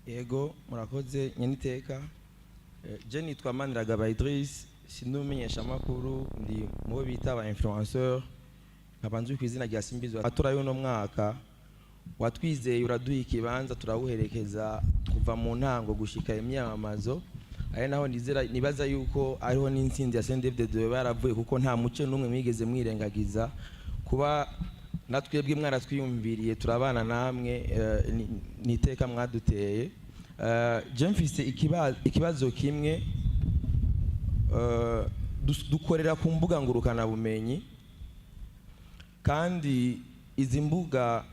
Yego, murakoze nyeniteka. Je nitwa Maniragaba Idris, sindi umumenyeshamakuru, ndi mu bo bita aba influenceur, nkaba nzwi ku izina rya Simbizi. Amatora y'uno mwaka watwizeye, uraduha ikibanza, turawuherekeza kuva mu ntango gushika imyamamazo, ari naho nizera nibaza yuko ariho n'intsinzi ya CNDD-FDD yaravuye, kuko nta muce n'umwe mwigeze mwirengagiza. Kuba natwebwe mwaratwiyumviriye, turabana namwe, ni iteka mwaduteye. Je mfise ikibazo kimwe. Dukorera ku mbuga ngurukanabumenyi, kandi izi mbuga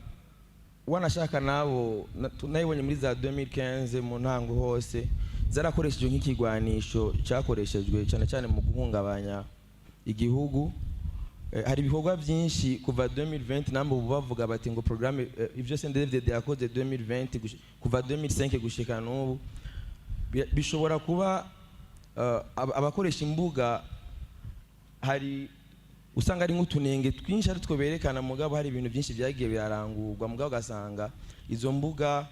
wanashaka nabo nayibonye muri za 2015 mu ntango hose zarakoreshejwe nk'ikigwanisho cyakoreshejwe cyane cyane mu guhungabanya igihugu. Hari ibikorwa byinshi kuva 2020, namba ubu bavuga bati ngo programme, ivyo CNDD-FDD yakoze 2020 kuva 2005 gushika n'ubu, bishobora kuba abakoresha imbuga hari usanga ari nk'utunenge twinshi ari two berekana, mugabo hari ibintu byinshi byagiye birarangurwa, mugabo ugasanga izo mbuga,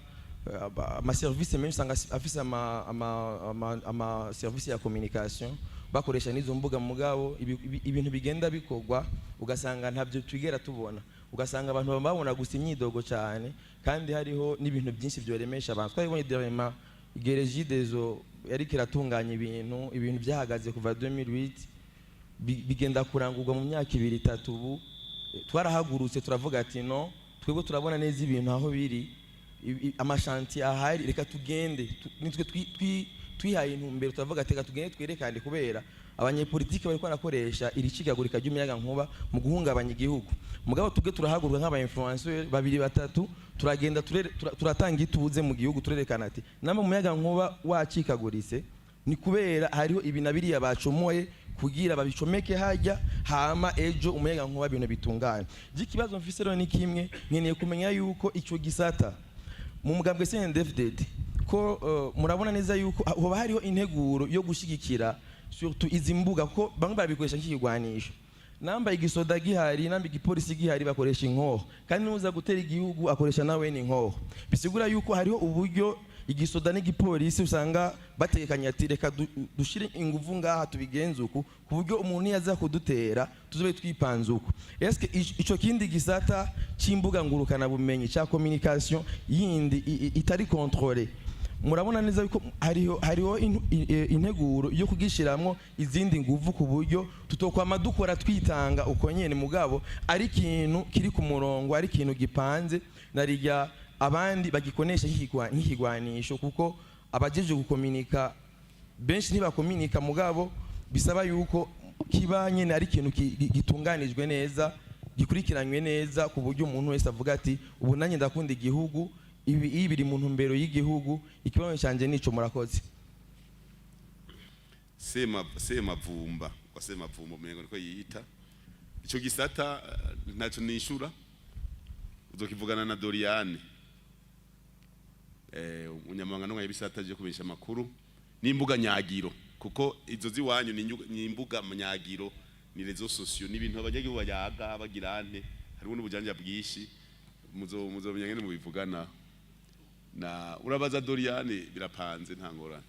amaserivisi menshi usanga afise ama service ya communication bakoresha n'izo mbuga, mugabo ibintu bigenda bikorwa ugasanga ntabyo twigera tubona, ugasanga abantu baba babona gusa imyidogo cyane, kandi hariho n'ibintu byinshi byoremesha abantu. Twabibonye dernièrement igihe Regideso yariko iratunganya ibintu byahagaze kuva 2008, bigenda kurangurwa mu myaka 2, 3. Ubu twarahagurutse turavuga ati: "No twebwe turabona neza ibintu aho biri, ama chantiers ahari, reka tugende." Nitwe twihaye intumbero, turavuga ati: "Reka tugende twerekane," kubera abanyepolitiki bariko barakoresha iri cikagurika ry'umuyaga nkuba mu guhungabanya igihugu. Mugabo tubwe turahaguruka nk'aba influenceur babiri, batatu, turagenda, turatanga ituze mu gihugu, turerekana ati: "Namba umuyaga nkuba wacikaguritse, ni kubera hariho ibi na biriya bacomoye kugira babicomeke hajya, hama ejo umuyaga nkuba ibintu bitunganye." Je ikibazo mfise rero ni kimwe: nkeneye kumenya yuko ico gisata mu mugambwe CNDD-FDD ko murabona neza yuko hoba hariho integuro yo gushigikira surtout izi mbuga, ko bamwe barabikoresha nk'ikigwanisho. Namba igisoda gihari, namba igipolisi gihari, bakoresha inkoho, kandi nuza gutera igihugu akoresha nawe ni inkoho. Bisigura yuko hariho uburyo igisoda n'igipolisi usanga batekanye ati: "Reka dushire inguvu ngaha, tubigenze uku, ku buryo umuntu yaza kudutera tuzobe twipanze uku." Eske ico kindi gisata c'imbuga ngurukana bumenyi ca communication yindi itari contrôlée, murabona neza yuko hariho integuro yo kugishiramwo izindi nguvu, ku buryo tutokwama dukora twitanga uko nyene, mugabo ari ikintu kiri ku murongo, ari ikintu gipanze, narirya abandi bagikonesha nk'ikigwanisho, kuko abajeje gukominika benshi ntibakominika, mugabo bisaba yuko kiba nyene ari ikintu gitunganijwe neza, gikurikiranywe neza, ku buryo umuntu wese avuga ati: "Ubu nanjye ndakunda igihugu, ibi biri mu ntumbero y'igihugu." Ikibazo cyanjye nico, murakoze. Semavumba wa Semavumba, umengo niko yiyita. Ico gisata ntaco nishura, uzokivugana na Doriane, umunyamabanga n'umwe y'ibisata je kumenyesha amakuru n'imbuga nyagiro, kuko izo ziwanyu ni imbuga nyagiro, ni réseaux sociaux, ni ibintu abanyagihugu bayaga bagirante, harimo n'ubujanja bwinshi. Muzomenya ngene mubivugana na urabaza Doriane, birapanze, nta ngorane.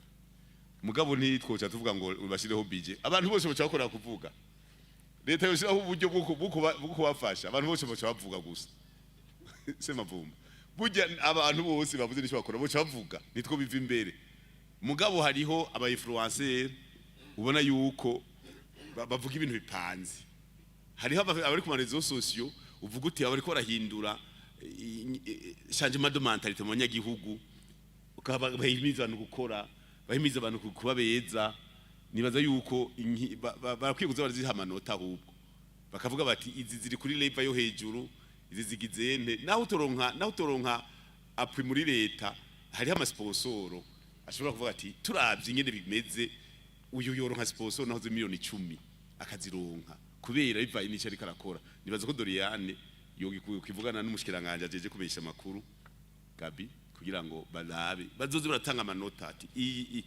Mugabo ntitwoca tuvuga ngo bashireho budget, abantu bose baca bakora kuvuga. Leta yoshiraho uburyo bwo kubafasha, abantu bose baca bavuga gusa. Semavumba, burya abantu bose bavuze n'icyo bakora, boca bavuga, nitwo biva imbere. Mugabo hariho aba influencer ubona yuko bavuga ibintu bipanze, hariho abari ku ma réseaux sociaux uvuga uti abariko barahindura changement de mentalité mu banyagihugu, ukaba bahimiza abantu gukora, bahimiza abantu kuba beza. Nibaza yuko barakwiye kuza baraziha amanota, ahubwo bakavuga bati: "Izi ziri kuri level yo hejuru, izi zigize nte." Naho utoronka appui muri leta, hariho ama sponsors ashobora kuvuga ati: "Turavye ingene bimeze, uyu yoronka sponsor naho 10 miliyoni akazironka kubera bivaye n'ico ariko arakora." Nibaza ko Doriane yokivugana n'umushikiranganje ajeje kumenyesha amakuru Gabi, kugira ngo barabe bazoze baratanga amanota ati iyi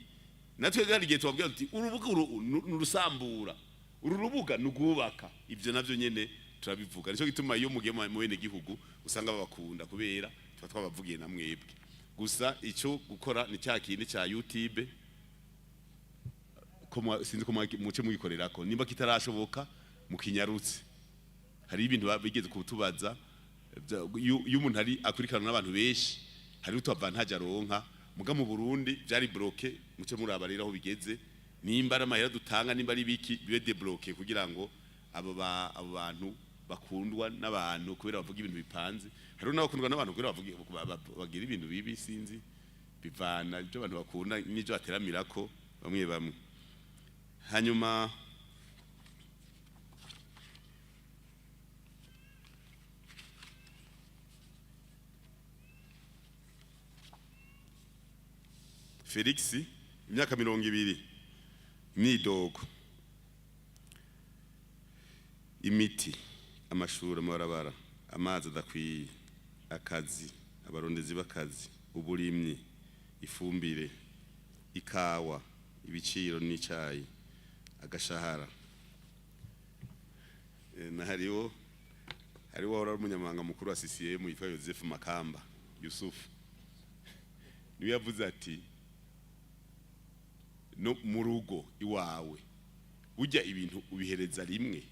natwe hari igihe tubabwira tuti: "Urubuga uru nurusambura, uru rubuga nugubaka." Ivyo navyo nyene turabivuga. Nico gituma iyo mugiye mu bene gihugu usanga babakunda, kubera tuba twabavugiye na mwebwe. Gusa icyo gukora ni cya kindi cya YouTube, ko sinzi ko muce mugikorerako. Nimba kitarashoboka, mukinyarutse. Hari ibintu bigeze kutubaza iyo umuntu ari akurikirana n'abantu benshi, hari utu avantage aronka. Muga mu Burundi byari bloqué. Muce muraba rero aho bigeze, nimba ari amahera dutanga, nimba ari biki, bibe débloqué kugira ngo abo bantu bakundwa n'abantu kubera bavuga ibintu bipanze. Hari n'abakundwa n'abantu kubera bavuga bagira ibintu bibi. Sinzi, bivana ibyo abantu bakunda n'ibyo bateramirako bamwe bamwe. Hanyuma Felix, imyaka 20, imyidogo: imiti, amashuri, amabarabara, amazi adakwiye, akazi, abarondezi b'akazi, uburimyi, ifumbire, ikawa, ibiciro n'icayi, agashahara. Na hariho wahora ari umunyamabanga mukuru wa CCM yitwa Joseph Makamba Yusuf, niwe yavuze ati: "No mu rugo iwawe burya ibintu ubihereza rimwe."